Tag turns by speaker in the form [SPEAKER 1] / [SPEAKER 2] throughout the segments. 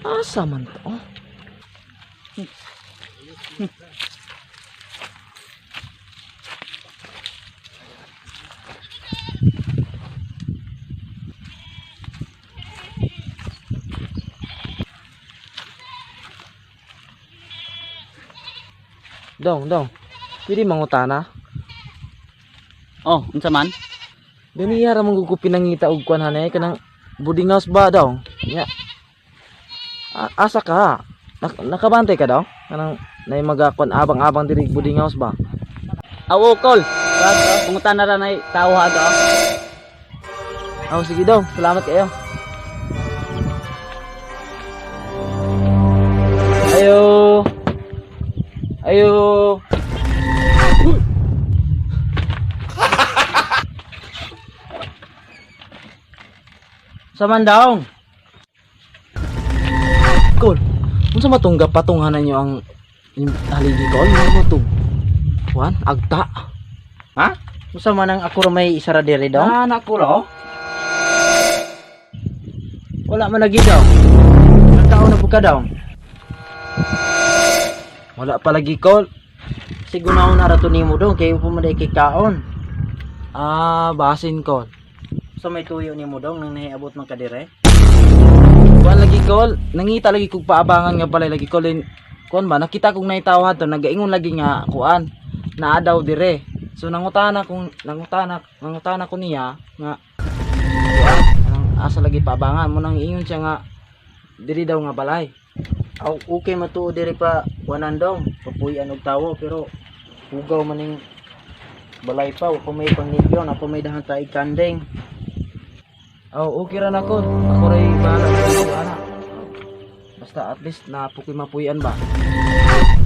[SPEAKER 1] Asa man to? Oh. Dong, dong. Pwede mangutana?
[SPEAKER 2] Oh, unsa man?
[SPEAKER 1] Ganiya ra man gud ko pinangita og kuan hanay kanang boarding house ba daw? Nya. Asa ka? Nakabantay ka daw? Kanang nay magakuan abang-abang diri boarding house ba?
[SPEAKER 2] Awo kol. Pungutan na ra nay tao ha do.
[SPEAKER 1] Oh, sige daw. Salamat kayo. Ayo. Ayo.
[SPEAKER 3] Sa man daw.
[SPEAKER 1] Kol. Unsa matong gapatunghanan niyo ang yung haligi kol? Unsa mo to? Kuan, agta.
[SPEAKER 3] Ha? Unsa man ang ako ra may isa ra diri daw?
[SPEAKER 1] Ah, nako ra. oh.
[SPEAKER 3] Wala man lagi daw. Nagkaon na po ka daw.
[SPEAKER 1] Wala pa lagi kol.
[SPEAKER 3] Sigunaon na ra to nimo dong kay upo man kay kaon.
[SPEAKER 1] Ah, basin kol.
[SPEAKER 3] Sa may tuyo nimo dong nang nahiabot man ka dire.
[SPEAKER 1] Kuan lagi kol, nangita lagi kog paabangan nga balay lagi kol. Kuan ba nakita kong naitaw hadto nagaingon lagi nga kuan naa daw dire. So nangutana ko niya nga kuan anang asa lagi paabangan mo nang ingon siya nga diri daw nga balay.
[SPEAKER 3] Aw okay matuo diri pa kuanan dong, papuy-an og tawo pero hugaw man ning balay pa wa pa may pangnipyo na pa may dahan taig kanding.
[SPEAKER 1] Oh, okay ra na kol. Ako ray bahala sa ana. Basta at least na pukoy mapuy-an ba.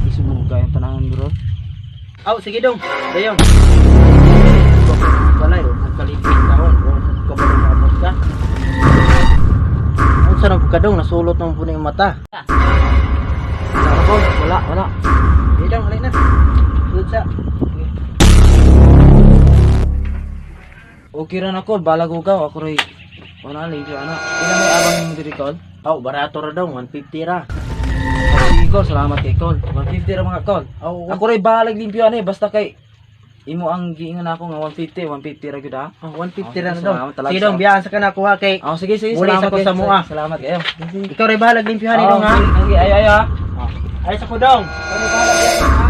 [SPEAKER 1] Isubog kayong panahon bro.
[SPEAKER 3] Aw sige dong, dayon. Balay oh, nagkalipit taon, o kabalo maabot ka. Unsa na po ka dong, nasulot na po na yung mata.
[SPEAKER 1] Wala kol, wala, wala.
[SPEAKER 3] Sige dong, halay na. Sulod sa.
[SPEAKER 1] Okay ra na kol, balag ugaw ako ray wala lang siya ana. Ina may abang nimo diri kol.
[SPEAKER 3] Aw, barato ra dong, 150 ra.
[SPEAKER 1] Oh, sige kol, salamat kay kol. 150 ra mga kol.
[SPEAKER 3] Aw,
[SPEAKER 1] Ako ray balag limpyo ani basta kay imo ang giingon ako nga 150, 150 ra gyud ha.
[SPEAKER 3] oh, 150 ra
[SPEAKER 1] Oh,
[SPEAKER 3] na dong.
[SPEAKER 1] salamat talaga
[SPEAKER 3] Sige dong,
[SPEAKER 1] sa-
[SPEAKER 3] biyaan sa ka na kuha kay
[SPEAKER 1] Oh, sige sige,
[SPEAKER 3] Muli
[SPEAKER 1] salamat
[SPEAKER 3] sa ko
[SPEAKER 1] kayo.
[SPEAKER 3] sa mua.
[SPEAKER 1] Salamat kayo.
[SPEAKER 3] Ikaw ray bahalag limpyohan ni
[SPEAKER 1] Oh,
[SPEAKER 3] dong ha.
[SPEAKER 1] sige, sige, ayo ayo ha.
[SPEAKER 3] Ay sa ko dong. Ikaw ray bahalag limpyohan ha.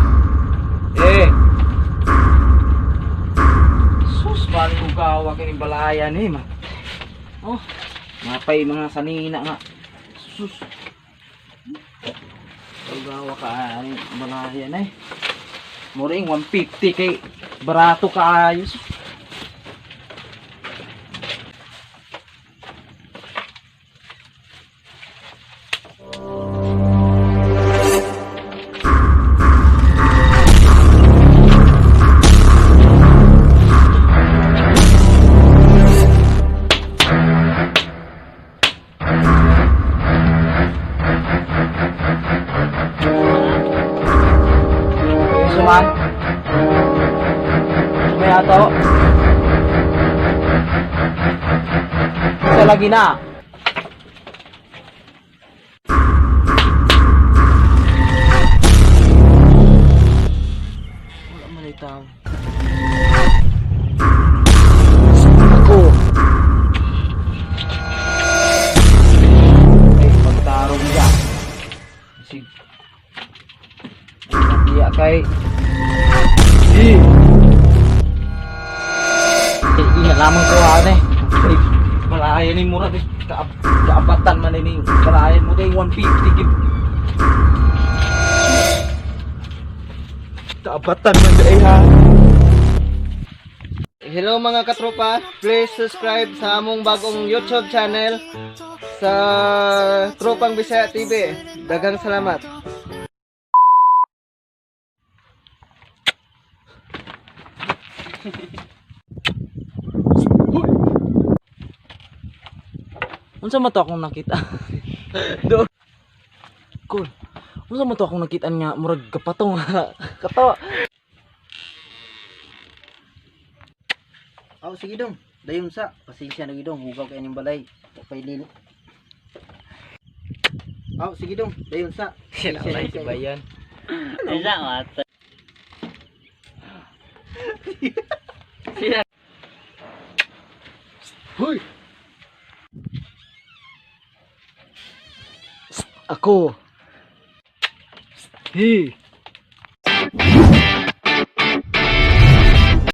[SPEAKER 1] Eh. Sus, bali ko gawa kini balayan eh ma. Oh, mapay mga sanina nga. Sus. Gawa ka ani balayan eh. Muring 150 kay barato kaayo. Sus. Suman. May ato. Sa lagi na. Wala man ay tao. Ako. Ay, pagtarong niya. Sig. Iya kay Eh. Eh, di na lamang ko ate. Ay, malayo ni mura eh. Kaabatan man ini. Malayo mo tayo 150 gib. Kaabatan man eh ha.
[SPEAKER 4] Hello mga katropa, please subscribe sa among bagong YouTube channel sa Tropang Bisaya TV. Daghang salamat.
[SPEAKER 1] Unsa man to akong nakita? Do. Cool. Unsa man to akong nakita nga murag kapatong katawa.
[SPEAKER 3] Aw sige dong, dayon sa. Pasensya na gid dong, hugaw kay ning balay. Wa pay lili. Oh, sige dong, dayon sa.
[SPEAKER 1] Wala si Bayan.
[SPEAKER 2] Isa mata. Sila.
[SPEAKER 4] Hoy!
[SPEAKER 1] Ako. Hey.